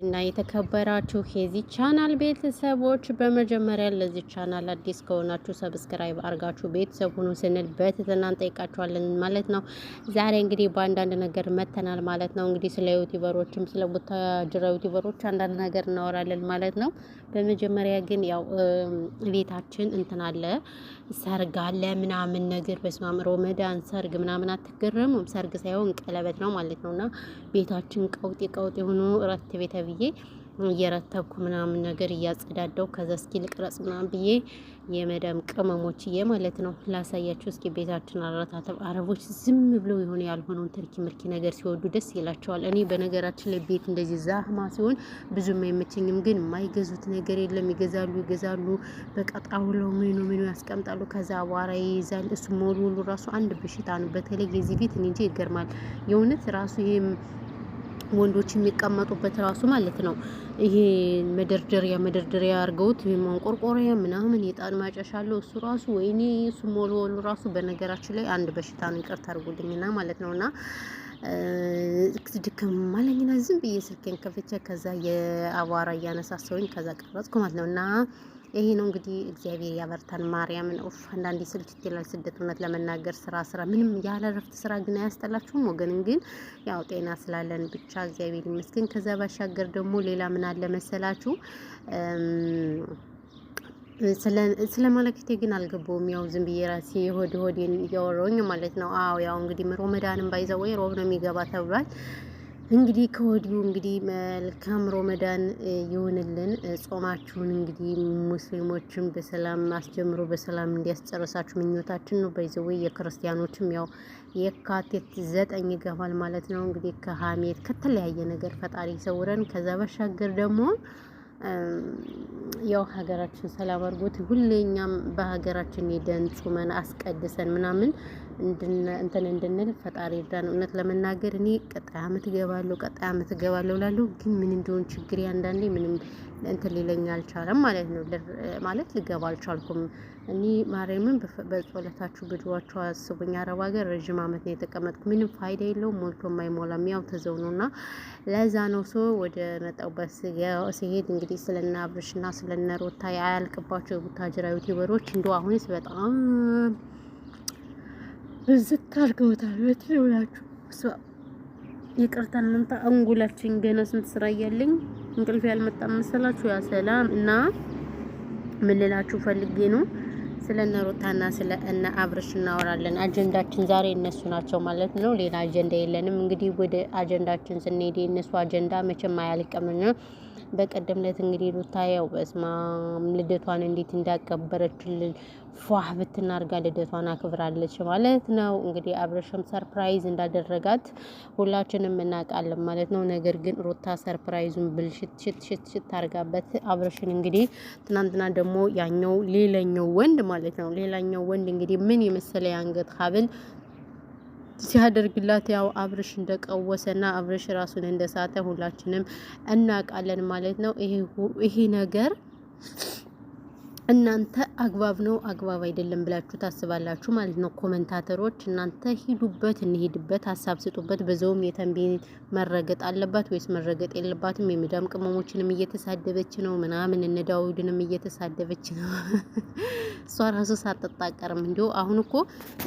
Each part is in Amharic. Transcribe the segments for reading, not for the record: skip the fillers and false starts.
እና የተከበራችሁ የዚህ ቻናል ቤተሰቦች፣ በመጀመሪያ ለዚህ ቻናል አዲስ ከሆናችሁ subscribe አርጋችሁ ቤተሰብ ሁኑ ስንል በትህትና እንጠይቃችኋለን ማለት ነው። ዛሬ እንግዲህ በአንዳንድ ነገር መተናል ማለት ነው። እንግዲህ ስለ ዩቲዩበሮችም ስለ ቡታጅራ ዩቲዩበሮች አንዳንድ ነገር እናወራለን ማለት ነው። በመጀመሪያ ግን ያው ቤታችን እንትን አለ፣ ሰርግ አለ ምናምን ነገር። በስመ አብ፣ ሮመዳን ሰርግ ምናምን አትገረሙም? ሰርግ ሳይሆን ቀለበት ነው ማለት ነው። እና ቤታችን ቀውጤ ቀውጤ ሆኖ እረት ቤተ ብዬ እየረተብኩ ምናምን ነገር እያጸዳደው፣ ከዛ እስኪ ልቅረጽ ምናምን ብዬ የመዳም ቅመሞችዬ ማለት ነው ላሳያችሁ እስኪ ቤታችን አረታተብ። አረቦች ዝም ብለው የሆነ ያልሆነውን ትርኪ ምርኪ ነገር ሲወዱ ደስ ይላቸዋል። እኔ በነገራችን ላይ ቤት እንደዚህ ዛህማ ሲሆን ብዙም አይመቸኝም፣ ግን የማይገዙት ነገር የለም። ይገዛሉ ይገዛሉ፣ በቃ ጣውላው ምኑ ምኑ ያስቀምጣሉ። ከዛ አቧራ ይይዛል። እሱ ሞልወሉ ራሱ አንድ በሽታ ነው። በተለይ የዚህ ቤት እኔ እንጂ ይገርማል የእውነት ራሱ ይሄ ወንዶች የሚቀመጡበት ራሱ ማለት ነው። ይሄ መደርደሪያ መደርደሪያ አድርገውት ማንቆርቆሪያ ምናምን የጣን ማጨሻ አለው። እሱ ራሱ ወይኔ እሱ ሞልወሉ ራሱ በነገራችን ላይ አንድ በሽታ ነው። ይቅርታ አድርጉልኝና ማለት ነውና ድክም አለኝና ዝም ብዬ ስልኬን ከፍቼ ከዛ የአቧራ እያነሳሰውኝ ከዛ ቀረጽኩ ማለት ነው። እና ይሄ ነው እንግዲህ፣ እግዚአብሔር ያበርታን። ማርያምን ኡፍ፣ አንዳንዴ ስልችት ይላል ስደት። እውነት ለመናገር ስራ ስራ ምንም ያለ እረፍት ስራ ግን አያስጠላችሁም ወገን? ግን ያው ጤና ስላለን ብቻ እግዚአብሔር ይመስገን። ከዛ ባሻገር ደግሞ ሌላ ምን አለ መሰላችሁ? ስለ ማለክቴ ግን አልገባውም። ያው ዝም ብዬ ራሴ የሆድ ሆዴን እያወራሁኝ ማለት ነው። አዎ፣ ያው እንግዲህ ሮመዳንም ባይዘው ወይ ሮብ ነው የሚገባ ተብሏል። እንግዲህ ከወዲሁ እንግዲህ መልካም ሮመዳን ይሁንልን። ጾማችሁን እንግዲህ ሙስሊሞችን በሰላም አስጀምሮ በሰላም እንዲያስጨርሳችሁ ምኞታችን ነው። By the way የክርስቲያኖችም ያው የካቲት 9 ይገባል ማለት ነው። እንግዲህ ከሀሜት ከተለያየ ነገር ፈጣሪ ይሰውረን። ከዛ ባሻገር ደግሞ ያው ሀገራችን ሰላም አድርጎት ሁሌ እኛም በሀገራችን ሄደን ጾመን አስቀድሰን ምናምን እንትን እንድንል ፈጣሪ ይርዳን። እውነት ለመናገር እኔ ቀጣይ አመት እገባለሁ፣ ቀጣይ አመት እገባለሁ እላለሁ፣ ግን ምን እንደሆን ችግሬ አንዳንዴ ምንም እንትን ሊለኝ አልቻለም ማለት ነው። ማለት ልገባ አልቻልኩም። እኔ ማርያምን በጸሎታችሁ በዱዓችሁ አስቡኝ። አረብ ሀገር ረዥም አመት ነው የተቀመጥኩ። ምንም ፋይዳ የለውም፣ ሞልቶም አይሞላም። ያው ተዘው ነውና ለዛ ነው ሰው ወደ መጣሁበት ሲሄድ እንግዲህ ስለነ አብርሽና ስለነ ሩታ አያልቅባቸው የቡታጅራ ዩቲዩበሮች። እንደው አሁንስ በጣም ብዝት አድርገውታል። በትውላችሁ ይቅርታ እናንተ አንጎላችን ገና ስንት ስራ እያለኝ እንቅልፍ ያልመጣ መሰላችሁ? ያ ሰላም። እና ምን ልላችሁ ፈልጌ ነው፣ ስለ እነ ሩታና ስለ እነ አብርሽ እናወራለን። አጀንዳችን ዛሬ እነሱ ናቸው ማለት ነው። ሌላ አጀንዳ የለንም። እንግዲህ ወደ አጀንዳችን ስንሄድ የእነሱ አጀንዳ መቼም አያልቅምና በቀደም ዕለት እንግዲህ ሩታ ያው በስማም ልደቷን እንዴት እንዳከበረችልን፣ ፏህ ብትናርጋ ልደቷን አክብራለች ማለት ነው። እንግዲህ አብርሽም surprise እንዳደረጋት ሁላችንም እናውቃለን ማለት ነው። ነገር ግን ሩታ surprise ኡን ብልሽት ሽት ሽት ሽት አርጋበት አብርሽን። እንግዲህ ትናንትና ደግሞ ያኛው ሌላኛው ወንድ ማለት ነው፣ ሌላኛው ወንድ እንግዲህ ምን የመሰለ የአንገት ሀብል ሲያደርግላት ያው አብርሽ እንደቀወሰና አብርሽ ራሱን እንደሳተ ሁላችንም እናውቃለን ማለት ነው። ይሄ ነገር እናንተ አግባብ ነው አግባብ አይደለም ብላችሁ ታስባላችሁ ማለት ነው። Commentator ኦች እናንተ ሂዱበት፣ እንሂድበት፣ ሀሳብ ስጡበት። በዛውም የተንቢ መረገጥ አለባት ወይስ መረገጥ የለባትም? የሚዳም ቅመሞችንም እየተሳደበች ነው ምናምን፣ እነ ዳዊድንም እየተሳደበች ነው። እሷ ራሱ ሳትጣቀርም እንዲሁ አሁን እኮ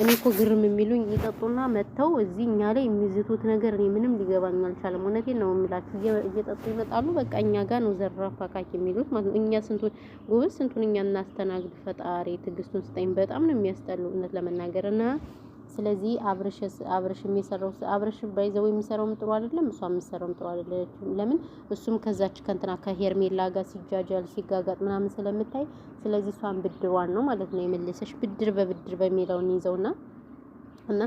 እኔ እኮ ግርም የሚሉኝ ይጠጡና መጥተው እዚህ እኛ ላይ የሚዝቱት ነገር እኔ ምንም ሊገባኝ አልቻለም። እውነቴን ነው የምላችሁ። እየጠጡ ይመጣሉ። በቃ እኛ ጋር ነው ዘራፍ አካኪ የሚሉት ማለት ነው። እኛ ስንቱን ጎበዝ ስንቱን እኛ እናስተናግድ። ፈጣሪ ትዕግስቱን ስጠኝ። በጣም ነው የሚያስጠሉ እውነት ለመናገር። እና ስለዚህ አብርሽ የሚሰራው፣ አብርሽ by the way የሚሰራውም ጥሩ አይደለም፣ እሷ የምትሰራውም ጥሩ አይደለም። ለምን እሱም ከዛች ከእንትና ከሄርሜላ ጋር ሲጃጃል ሲጋጋጥ ምናምን ስለምታይ፣ ስለዚህ እሷን ብድሯን ነው ማለት ነው የመለሰሽ። ብድር በብድር በሚለውን ይዘውና እና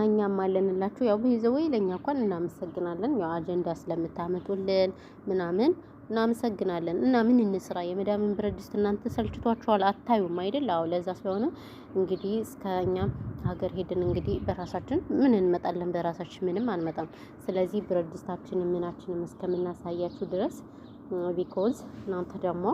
እኛም አለንላችሁ። ያው by the way ለኛ እንኳን እናመሰግናለን። ያው አጀንዳ ስለምታመጡልን ምናምን እናመሰግናለን። እና ምን እንስራ? የመዳምን ብረት ድስት እናንተ ሰልችቷችኋል፣ አታዩም አይደል? አዎ፣ ለዛ ስለሆነ እንግዲህ እስከ እኛ ሀገር ሄድን እንግዲህ በራሳችን ምን እንመጣለን? በራሳችን ምንም አንመጣም። ስለዚህ ብረት ድስታችንን ምናችንም እስከምናሳያችሁ ድረስ because እናንተ ደግሞ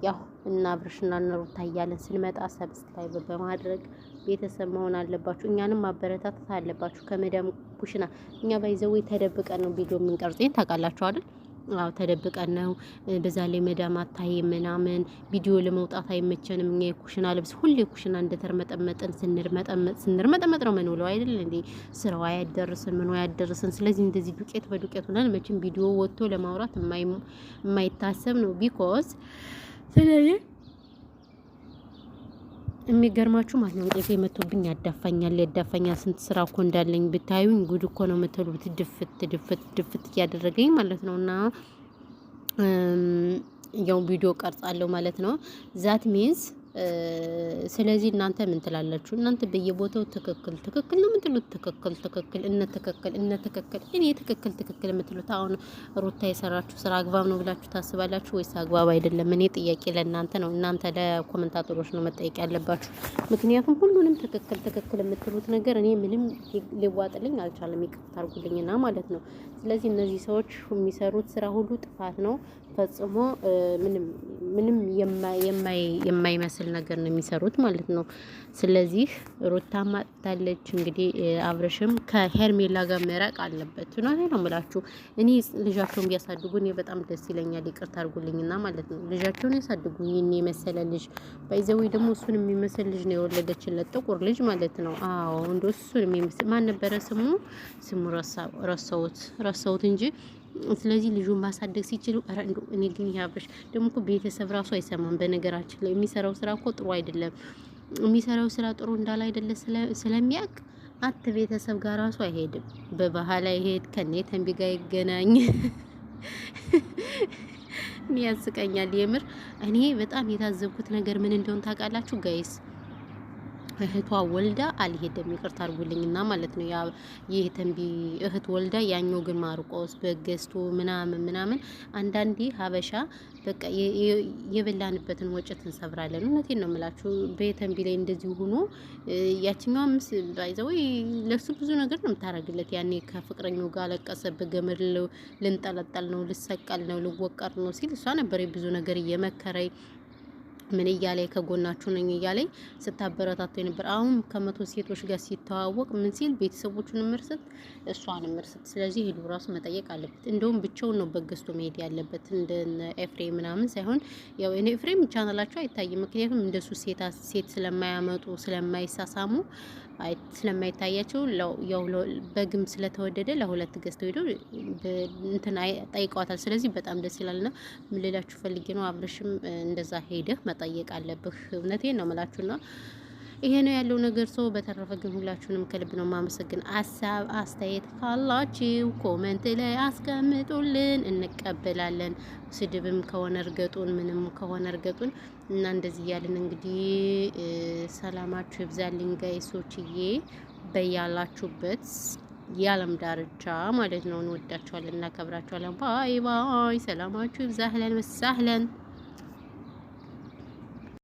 ያው እና አብርሽና እነ ሩታ እያለን ስንመጣ subscribe በማድረግ ቤተሰብ መሆን አለባችሁ። እኛንም ማበረታታት አለባችሁ። ከመዳም ኩሽና እኛ by the way ተደብቀን ነው ቪዲዮ የምንቀርጽ ታውቃላችሁ አይደል? አዎ ተደብቀን ነው። በዛ ላይ መዳም አታይ ምናምን ቪዲዮ ለመውጣት አይመቸንም። እኛ የኩሽና ልብስ ሁሌ ኩሽና እንደተርመጠመጥን ስንርመጠመጥ ስንርመጠመጥ ነው ምንውለው አይደል እንዴ? ስራው አያደርስን ምኑ አያደርስን። ስለዚህ እንደዚህ ዱቄት በዱቄት ሆነን መቼም ቪዲዮ ወጥቶ ለማውራት የማይታሰብ ነው because። ስለዚህ የሚገርማችሁ ማለት ነው እንቅልፌ መቶብኝ ያዳፋኛል ያዳፋኛል። ስንት ስራ እኮ እንዳለኝ ብታዩኝ ጉድ እኮ ነው የምትሉት። ድፍት ድፍት ድፍት እያደረገኝ ማለት ነው። እና ያው ቪዲዮ ቀርጻለሁ ማለት ነው። That means ስለዚህ እናንተ ምን ትላላችሁ? እናንተ በየቦታው ትክክል ትክክል ነው የምትሉት። ትክክል ትክክል እነ ትክክል እነ ትክክል እኔ ትክክል ትክክል የምትሉት አሁን ሩታ የሰራችሁ ስራ አግባብ ነው ብላችሁ ታስባላችሁ ወይስ አግባብ አይደለም? እኔ ጥያቄ ለእናንተ ነው። እናንተ ለ commentator ኦች ነው መጠየቅ ያለባችሁ። ምክንያቱም ሁሉንም ትክክል ትክክል የምትሉት ነገር እኔ ምንም ሊዋጥልኝ አልቻለም። ይቅርታ አድርጉልኝና ማለት ነው። ስለዚህ እነዚህ ሰዎች የሚሰሩት ስራ ሁሉ ጥፋት ነው ፈጽሞ ምንም ምንም የማይመስል ነገር ነው የሚሰሩት ማለት ነው። ስለዚህ ሩታ አጥፍታለች። እንግዲህ አብረሽም ከሄርሜላ ጋር መራቅ አለበት። እውነቴን ነው የምላችሁ። እኔ ልጃቸውን ቢያሳድጉ እኔ በጣም ደስ ይለኛል። ይቅርታ አድርጉልኝና ማለት ነው። ልጃቸውን ያሳድጉ። ይህን የመሰለ ልጅ by the way ደግሞ እሱን የሚመስል ልጅ ነው የወለደችለት፣ ጥቁር ልጅ ማለት ነው። አዎ እንደ እሱን የሚመስል ማን ነበረ ስሙ? ስሙ ረሳሁት ረሳሁት እንጂ። ስለዚህ ልጁን ማሳደግ ሲችሉ ኧረ እንደው እኔ ግን ይሄ አብርሽ ደግሞ እኮ ቤተሰብ ራሱ አይሰማም። በነገራችን ላይ የሚሰራው ስራ እኮ ጥሩ አይደለም። የሚሰራው ስራ ጥሩ እንዳለ አይደለ ስለሚያውቅ አት ቤተሰብ ጋር ራሱ አይሄድም። በባህል አይሄድ፣ ከኔ ተንቢ ጋር ይገናኝ። እኔ ያስቀኛል የምር። እኔ በጣም የታዘብኩት ነገር ምን እንደሆነ ታውቃላችሁ guys? እህቷ ወልዳ አልሄደም። ይቅርታ አድርጉልኝና ማለት ነው። ያ ይህ ተንቢ እህት ወልዳ፣ ያኛው ግን ማርቆስ በገዝቶ ምናምን ምናምን። አንዳንዴ ሀበሻ በቃ የበላንበትን ወጭት እንሰብራለን። እውነቴን ነው የምላችሁ። በተንቢ ላይ እንደዚህ ሆኖ ያችኛዋ ምስ by the way ለሱ ብዙ ነገር ነው የምታደርግለት። ያኔ ከፍቅረኛው ጋር አለቀሰ፣ በገመድ ልንጠለጠል ነው፣ ልሰቀል ነው፣ ልወቀር ነው ሲል እሷ ነበር ብዙ ነገር እየመከረኝ ምን እያለኝ ከጎናችሁ ነኝ እያለኝ ስታበረታቱ ነበር። አሁን ከ100 ሴቶች ጋር ሲተዋወቅ ምን ሲል ቤተሰቦቹን ምርስት እሷን ምርስት። ስለዚህ ሄዱ ራሱ መጠየቅ አለበት። እንደውም ብቻውን ነው በገዝቶ መሄድ ያለበት እንደ ኤፍሬም ምናምን ሳይሆን። ያው እኔ ኤፍሬም ቻናላቸው አይታይም፣ ምክንያቱም እንደሱ ሴት ሴት ስለማያመጡ ስለማይሳሳሙ ስለማይታያቸው። ያው በግም ስለተወደደ ለሁለት ገዝተው ሄዶ እንትን ጠይቀዋታል። ስለዚህ በጣም ደስ ይላልና ምን ልላችሁ ፈልጌ ነው፣ አብርሽም እንደዛ ሄደህ መጠየቅ አለብህ። እውነቴን ነው የምላችሁና ይሄ ነው ያለው ነገር። ሰው በተረፈ ግን ሁላችሁንም ከልብ ነው ማመሰግን። ሀሳብ አስተያየት ካላችሁ comment ላይ አስቀምጡልን፣ እንቀበላለን። ስድብም ከሆነ እርገጡን፣ ምንም ከሆነ እርገጡን እና እንደዚህ እያልን እንግዲህ ሰላማችሁ ይብዛልኝ guys ኦችዬ፣ በያላችሁበት የዓለም ዳርቻ ማለት ነው። እንወዳችኋለን፣ እናከብራችኋለን። Bye bye። ሰላማችሁ ይብዛ። أهلا وسهلا።